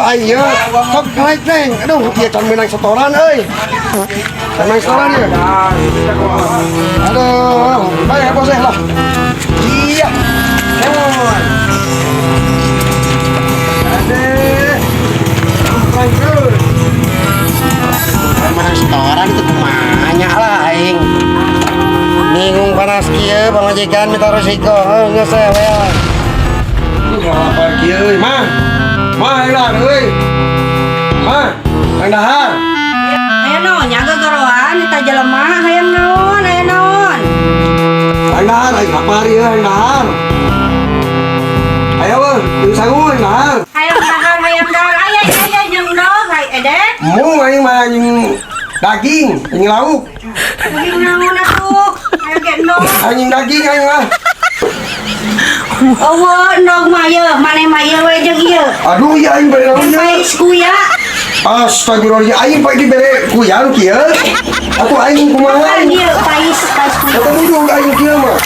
Aing ieu. Sok naik, Neng. Aduh, ieu can meunang setoran euy. Can meunang setoran ieu. Aduh, baik bos eh lah. Iya. Come. Aduh. Terus. Meunang setoran itu kumaha lah aing. Bingung panas kieu pamajikan minta resiko. Heuh, geus we. Lapar kieu euy, mah. Mah ilang euy. Mah, hayang dahar. Aya naon nya gagaroan eta jelema, hayang naon, aya naon? Hayang dahar, aing lapar ieu, hayang dahar. Ayo euy, jeung sangu hayang dahar. Hayang dahar, hayang dahar, aya aya jeung dog, hay edek. Mung aing mah anjing daging, anjing lauk. Daging naon atuh? Aya ge endog. Anjing daging aing mah. Eueuh, endog mah ieu, maneh mah ieu we jeung ieu. Aduh, ya aing bere naon ieu? Pais kuya. Astagfirullahaladzim, aing pak dibere kuya nu kieu. Atuh aing kumaha Kan aing? ieu pais, pais kuya. Eta duduk aing kieu mah.